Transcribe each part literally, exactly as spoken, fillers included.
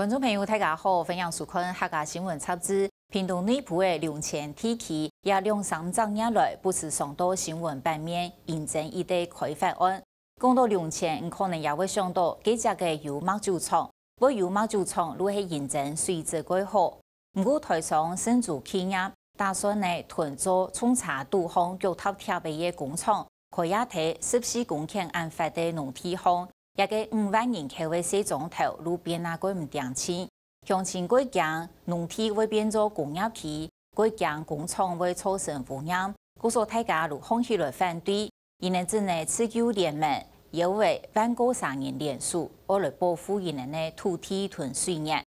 觀眾朋友，大家好，歡迎收看客家新聞雜誌。屏東內埔个龍泉地區，這兩三隻月來不時上到新聞版面，因爭一个開發案。講到龍泉，你可能也會想到，該隻个有麥酒廠，會有麥酒廠就係因爭水質蓋好。毋過台商勝珠企業打算呢，屯做重車堵項腳踏貼仔个工廠，開這垤十四公頃恁闊个農地項， 這个五萬人口个細庄頭，路邊啊蓋毋定清，鄉親蓋驚農地會變做工業區，蓋驚工廠會造成污染，故所大家就䟘起來反對。佢等正呢自救聯盟，邀仔萬過儕人聯署，愛來保護佢等个土地同水源。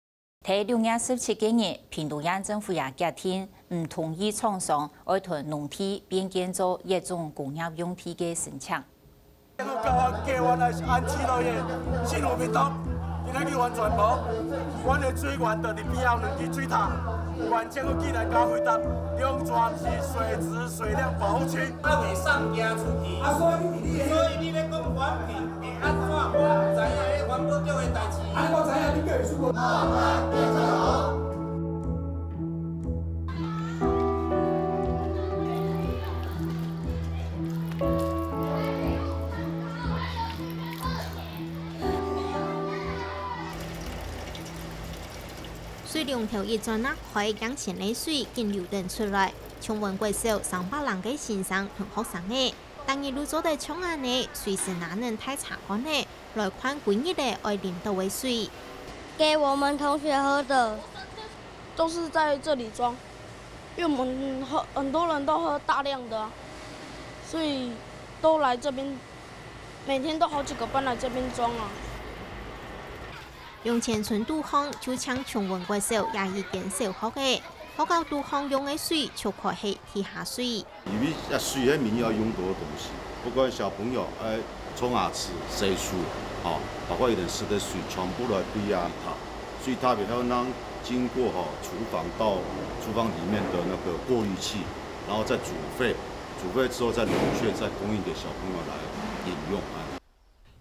在六月十七个日，屏東縣政府也決定，毋同意廠商愛同農地變建做乙種工業用地个申請。教我，教我來安置落去，信任民眾，今仔日完全無。阮的水源就佇邊仔兩支水塔，縣政府竟然甲回答，龍泉是水質水量保護區。啊，袂送行出去。啊，所以你，所以你咧講環評， 會按怎？我毋知影彼環保局的代誌。按呢我知影你叫伊出國。水龍頭一轉啊開，枵酸个水緊流等出來，崇文國小三百零个先生同學生仔， 逐日就做得像恁呢，隨時拿等大車罐仔來灌歸日仔愛啉著个水。給我們同學喝的。都是在這裡裝，因為我們喝，很多人都喝大量的啊，所以都來這邊，每天都好幾個班來這邊裝啊。 龍泉村堵項就像崇文國小這一間小學仔，學校堵項用个水就可係地下水。因為啊，水係民要用到个東西，不管小朋友愛沖牙齒、洗手，吼，包括佢等食个水，全部來對啊塔，所以特別還要讓經過吼廚房到廚房裡面的那個過濾器，然後再煮沸，煮沸之後再冷卻，再供應給小朋友來飲用啊。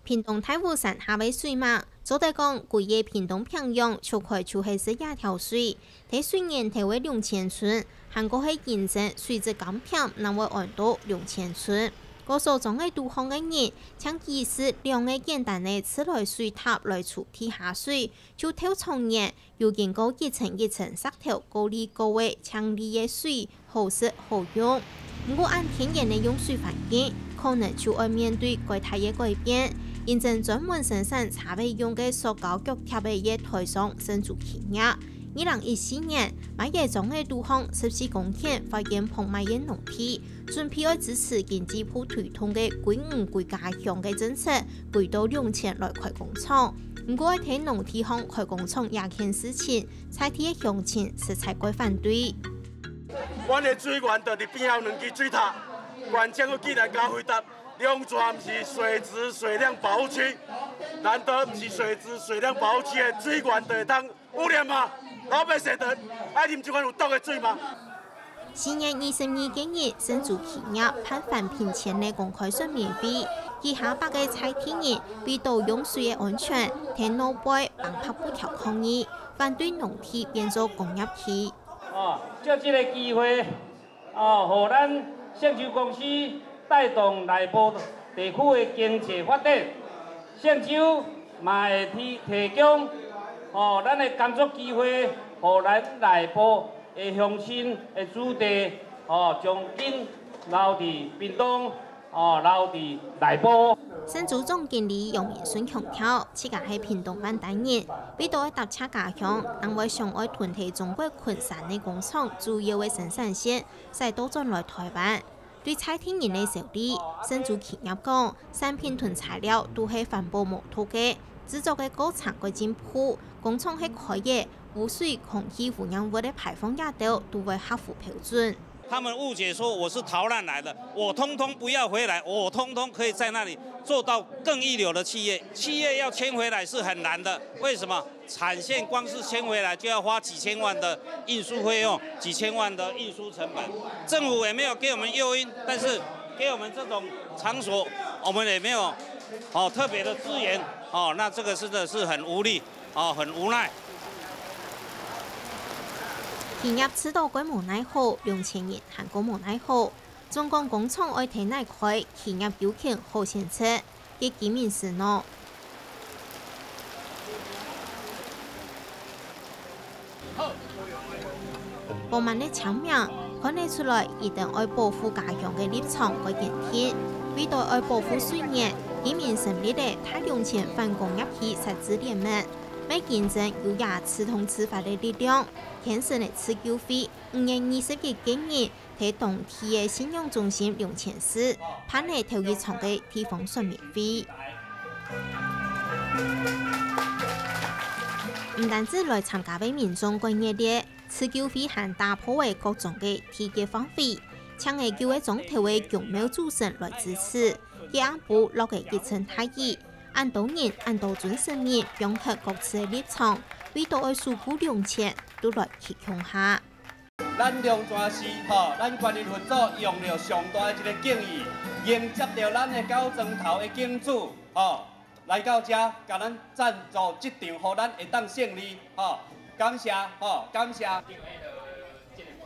屏東大武山下个水脈，做得講歸个屏東平洋就開就係食這條水。在水源頭个龍泉村，還過係因爭水質較拚，正會安到龍泉村。故所庄仔堵項个人，淨幾時兩个簡單个自來水塔來儲地下水，就透長年 又經過一層一層石頭過濾過个淨俐个水，好食好用。毋過恁天然个用水環境，可能就愛面對蓋大个改變。因爭專門生產車仔用个塑膠腳貼仔个台商勝珠企業，二零一四年買个庄仔堵項十四公頃發展膨賣个農地， 準備愛支持經濟部推動个歸園歸家鄉个政策，歸到龍泉來開工廠。毋過愛在農地項開工廠這件事情，在地个鄉親實在蓋反對。阮的水源就佇邊仔兩支水塔，縣政府竟然甲回答，龍泉是水質水量保護區，難得毋是水質水量保護區的水源就會當 污染嗎？老百姓等愛啉這款有毒的水嗎？四月二十二个日，勝珠企業辦環評前个公開說明會，幾下百个在地人為著用水个安全，在路背綁白布條抗議，反對農地變做工業區。哦，藉這个機會， 哦，予咱勝洲公司帶動內埔地區的經濟發展。勝洲嘛會提，提供，哦，咱的工作機會，予咱內埔的鄉親的子弟，哦，從今留佇屏東，哦，留佇內埔。勝洲總經理楊明順強調，自家係屏東萬丹人，為著愛搭車家鄉，正會想愛屯在中國昆山个工廠主要个生產線， 再倒轉來臺灣。對在地人个效力，勝洲企業講，產品同材料都係環保無毒个，製作个過程蓋進步，工廠係開个，污水、空氣污染物个排放也都，都會合乎標準。他們誤解說我是逃難來的，我通通不要回來，我通通可以在那裡做到更一流的企業。企業要遷回來是很難的，為什麼？ 產線光是遷回來就要花幾千萬的運輸費用，幾千萬的運輸成本。政府也沒有給我們誘因，但是給我們這種場所，我們也沒有，哦，特別的資源，哦，那這個真的是很無力，哦，很無奈。企業試著蓋無奈何，兩千人還過無奈何。總管工廠愛忒耐開，企業究竟好先食，該居民承諾。放滿个簽名，看得出來，佢等愛保護家鄉个立場蓋堅定。為著愛保護水源，居民成立了大龍塹反工業氣殺豬聯盟，乜競爭有這自動自發个力量，牽成了自救會。五月二十一个日，在當地个信仰中心龍塹寺，辦了頭一場个地方說明會。毋單止來參加个民眾蓋熱烈，自救會還打破了各種个地界範圍，請了舊个庄頭个宮廟主神來支持，該暗晡落了一陣大雨，恁多人、恁多尊神明放忒各自个立場，為著愛守護龍塹，都來去共下。 咱龍山寺吼，咱觀音佛祖用了上大的一个敬意，迎接到咱的九庄頭的敬主吼，來到遮，甲咱贊助這場，互咱會當勝利吼。感謝吼，感謝。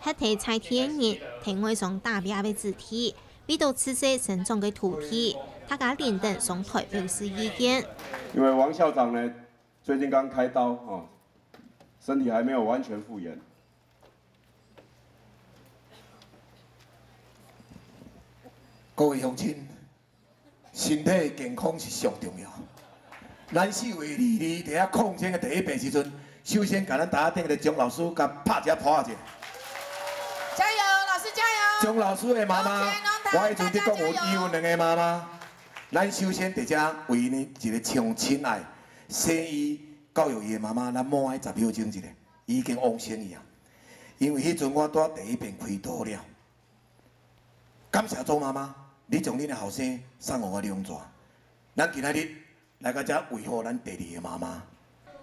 核體在地个人，在外場打拚个子弟，為著自細生長个土地，大家輪等上台表示意見。因為王校長呢，最近剛開刀哦，身體還沒有完全復原。 各位鄉親，身體健康是上重要。咱四位二二佇遐抗爭的第一遍時陣，首先甲咱台頂的鍾老師甲拍一下噗仔。加油，老師加油！鍾老師的媽媽，我彼陣你講有，伊有兩个媽媽，咱首先佇遮為伊一个上親愛、生伊、教育伊的媽媽，咱默哀十秒鐘一下。 已經往生去啊。因為彼陣我拄第一遍開刀了。感謝鍾媽媽，你將恁的後生送予我兩逝。咱今仔日來到遮維護咱第二个媽媽。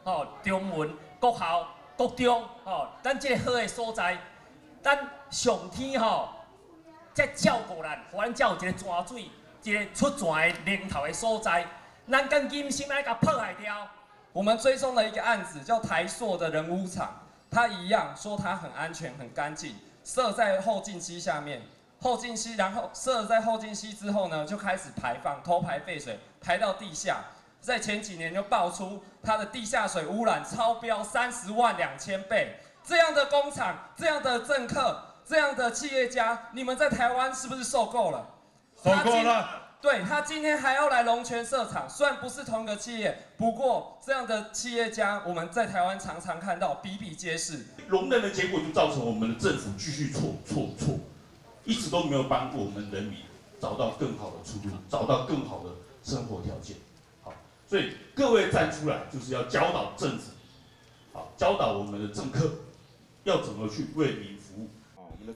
吼，中文、國校、國中，吼，咱這个好的所在，咱上天吼，才照顧咱，予咱才有一个泉水，一个出泉的龍頭的所在，咱敢忍心愛共破壞掉？ 我們追蹤了一個案子，叫台塑的仁武廠，它一樣說它很安全、很乾淨，設在後勁溪下面。後勁溪，然後設在後勁溪之後呢，就開始排放，偷排廢水，排到地下。在前幾年就爆出它的地下水污染超標三十萬兩千倍。這樣的工廠，這樣的政客，這樣的企業家，你們在台灣是不是受夠了？ 受夠了。他今，對，他今天還要來龍泉設廠，雖然不是同一個企業，不過這樣的企業家，我們在台灣常常看到，比比皆是。容忍的結果就造成我們的政府繼續錯，錯，錯，一直都沒有幫助我們人民找到更好的出路，找到更好的生活條件。好，所以各位站出來，就是要教導政府，好，教導我們的政客， 要怎麼去為民服務。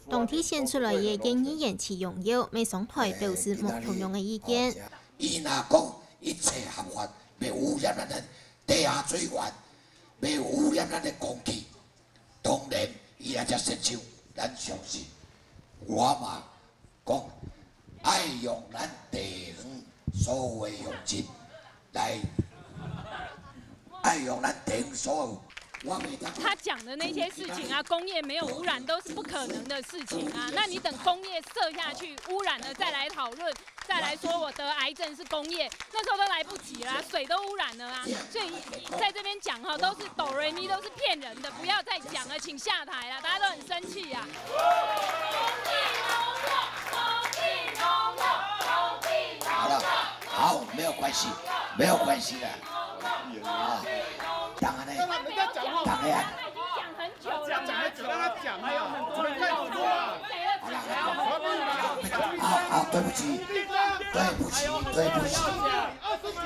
當地選出來个縣議員徐榮友乜上台表示無共樣个意見。伊若講一切合法，袂污染咱的地下水源，袂污染咱的空氣，當然伊若才接受，咱相信。我嘛 講，愛用咱地方所有的鄉親來，愛用咱地方所有，我袂當。他講的那些事情啊，工業沒有污染都是不可能的事情啊。那你等工業設下去，污染了再來討論，再來說我得癌症是工業，那時候都來不及了啊，水都污染了啊。所以在這邊講哈，都是哆來咪，都是騙人的，不要再講了，請下台啦，大家都很生氣啊。 好了，好，沒有關係，沒有關係的。啊，當然呢，當然，講很久了，講很久，讓他講啊，怎麼看不出啊？好了，好了，好，好，對不起，對不起，對不起，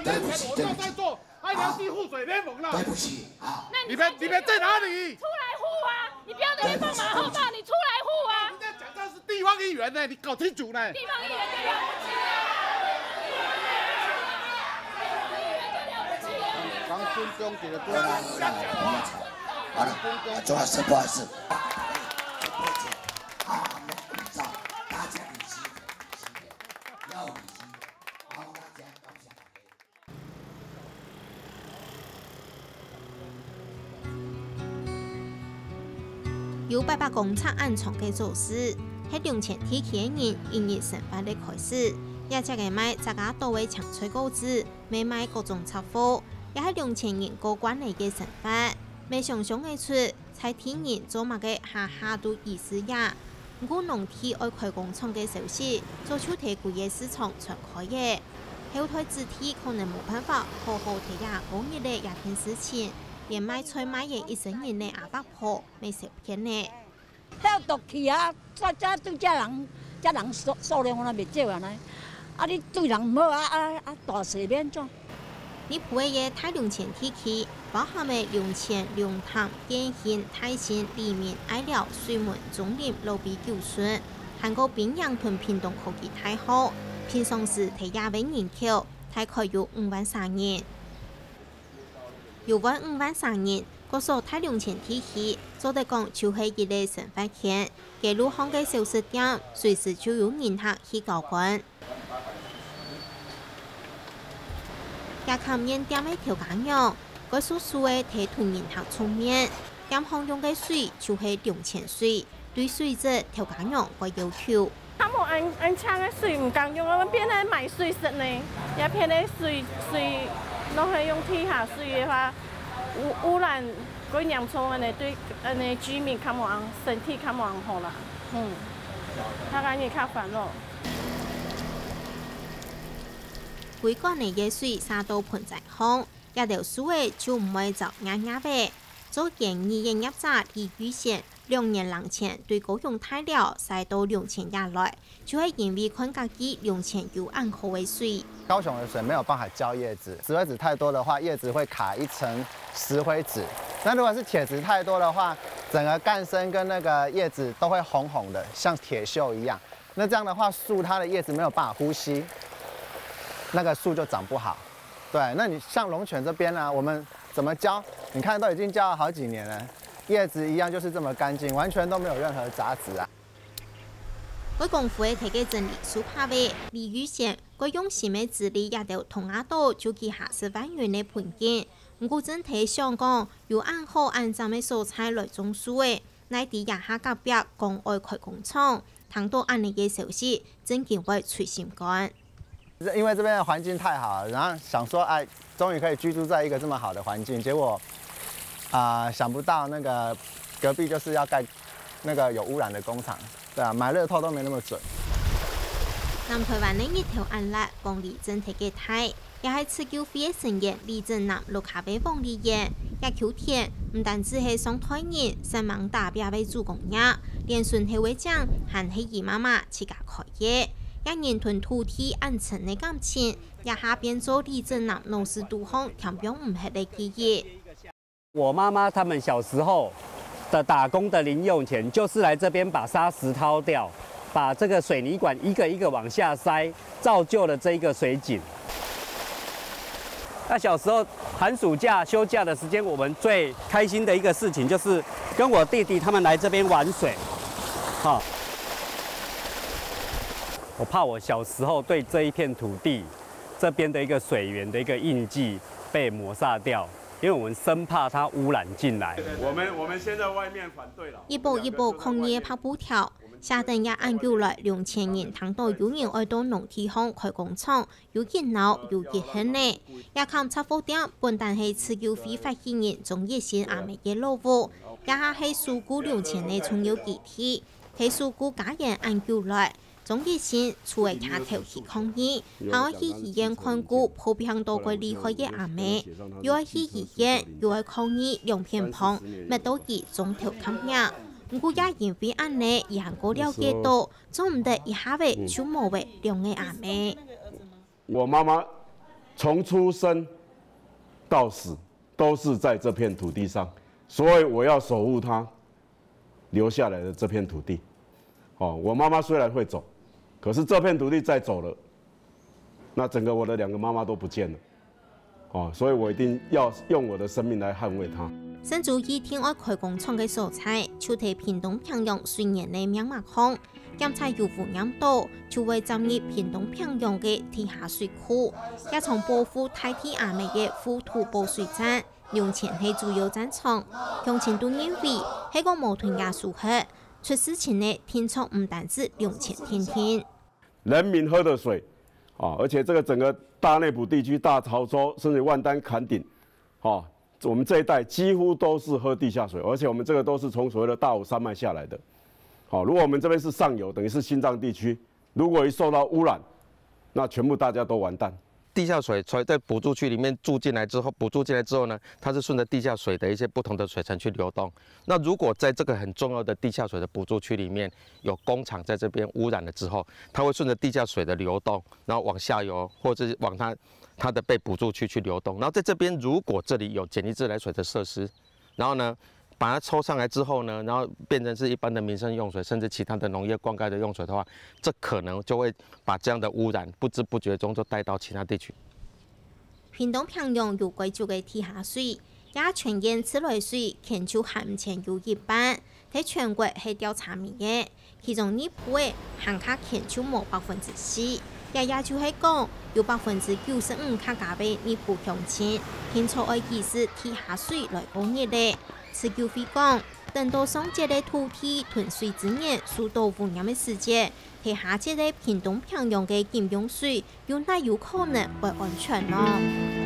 對不起，對不起。 哎，你要去護水聯盟了。對不起啊。那你你們，你們在哪裡？出來護啊！你不要在那邊放馬後炮，你出來護啊！人家講他是地方議員呢，你搞清楚呢。地方議員最了不起啊！剛尊重一個尊重。好了，好了，好了，鍾老師，不好意思。啊，我們鼓掌，大家一起，要一起，好，大家感謝大家。有八百公尺恁長个早市，係龍泉地區个人一日生活个開始。這隻个賣自家島个青菜果子，乜賣各種雜貨，也係龍泉人過慣了个生活。乜想像得出，在地人做麼个下下都移師這。毋過農地愛開工廠个消息，早就在歸个市場傳開了。後代子弟可能無辦法好好在這過日了這件事情，連賣菜賣了一生人个阿伯婆乜受騙了。 了毒氣啊，這，這對這人，這人數，數量來袂少啊呢。啊，你對人毋好啊，啊，啊，大細免做。你埔个个大龍泉地區，包含个龍泉、龍潭、建興、大新、利民、隘寮、水門、中壢、羅埤、九順，還過兵營同屏東科技大學，平常時在這位人口大概有五萬儕人。有會五萬儕人， 各所大龍泉地區，做得講就係一個生活圈，街路項个小食店，隨時就有人客去交關。這間麵店个頭家娘，蓋熟手个在同人客煮麵，店項用个水就係龍泉水，對水質頭家娘蓋要求。 較無恁，恁淨个水毋敢用，𠊎等變成買水食呢。這片个水，水，若係用地下水个話，污，污染過嚴重个呢，對，恁呢居民較無恁，身體較無恁好啦。嗯，較恁呢較煩惱。歸罐个水灑到盆栽項，這兜樹仔就毋會燥𥍉𥍉仔。做園藝个業者李玉賢 兩年零前對高雄大寮徙到龍泉這來，就係因為看該地龍泉有恁好个水。高雄的水沒有辦法澆葉子，石灰質太多的話，葉子會卡一層石灰質。那如果是鐵質太多的話，整個幹身跟那個葉子都會紅紅的，像鐵鏽一樣。那這樣的話，樹它的葉子沒有辦法呼吸，那個樹就長不好。對，那你像龍泉這邊呢，我們怎麼澆？你看都已經澆了好幾年了， 葉子一樣就是這麼乾淨，完全都沒有任何雜質啊。該工夫个頭家真理手帕个李玉賢，蓋用心个治理這兜同阿島就幾下十萬元个盆景。毋過真體想講，有恁好恁讚个所在來種樹仔，哪知這下隔壁講愛開工廠，聽到恁呢个消息，真經會捶心肝。 因為這邊的環境太好了，然後想說，哎，終於可以居住在一個這麼好的環境，結果，啊，想不到那個隔壁就是要蓋那個有污染的工廠，對啊，買樂透都沒那麼準。南台灣个日頭恁烈，風力真忒个大，也係自救會个成員李正南屋下个黃梨園，這坵田毋單止係上代人煞猛打拚个主攻業，連脣頭个井還係佢媽媽自家開个。 這人同土地恁深个感情，這下變做李正南腦屎肚項添放毋忒个記憶。我媽媽他們小時候的打工的零用錢，就是來這邊把沙石掏掉，把這個水泥管一個一個往下塞，造就了這一個水井。那小時候寒暑假休假的時間，我們最開心的一個事情就是跟我弟弟他們來這邊玩水，哈。 我怕我小時候對這一片土地，這邊的一個水源的一個印記被抹殺掉，因為我們生怕它污染進來。我們，我們先在外面反對了。一步一步抗議个白布條，寫等這恁久來，龍泉人聽到有人愛到農地項開工廠， 有一惱有一恨呢。這間雜貨店本旦係自救會發起人鍾益新阿姆个老屋，這下係守護龍泉个重要基地。係守護家園恁久來，鍾益新除了擎頭去抗議，還愛去醫院看顧破病到會離開个阿姆，又愛去醫院，又愛抗議兩片幫，搣到佢中途崁命。毋過也因為恁呢，佢還過了解到，做毋得一下仔就無了兩個阿姆。 我媽媽從出生到死都是在這片土地上，所以我要守護她留下來的這片土地。哦，我媽媽雖然會走，可是這片土地再走了，那整個我的兩個媽媽都不見了。哦，所以我一定要用我的生命來捍衛它。新竹一定愛開工廠个所在，就在屏東平陽水源个命脈項。 檢采有污染到，就會站入屏東平陽个地下水庫，也常保護大地阿姆个護土保水站，龍泉係主要戰場，鄉親都認為係講無吞這水核，出事情呢定著毋單止龍泉定定。人民喝的水，啊，而且这个整个大内埔地区、大潮州，甚至万丹、崁顶，啊，我们这一带几乎都是喝地下水，而且我们这个都是从所谓的大武山脉下来的。好，如果我们这边是上游，等于是新藏地区，如果一受到污染，那全部大家都完蛋。地下水从在补助区里面注进来之后，补助进来之后呢，它是顺着地下水的一些不同的水层去流动。那如果在这个很重要的地下水的补助区里面有工厂在这边污染了之后，它会顺着地下水的流动，然后往下游或者是往它它的被补助区去流动。然后在这边如果这里有简易自来水的设施，然后呢，把它抽上来之后呢，然后变成是一般的民生用水，甚至其他的农业灌溉的用水的话，这可能就会把这样的污染不知不觉中就带到其他地区。屏东平洋有蓋足个地下水，這全縣自來水全球含前有一半，在全國係調查尾个。其中內埔个含較全球無百分之四，這也就係講有百分之九十五較加个內埔鄉親，定著愛幾時地下水來過日咧。自救會講，等到上節个土地吞水資源受到污染个時節，第下節个屏東平洋个飲用水又哪有可能會安全呢？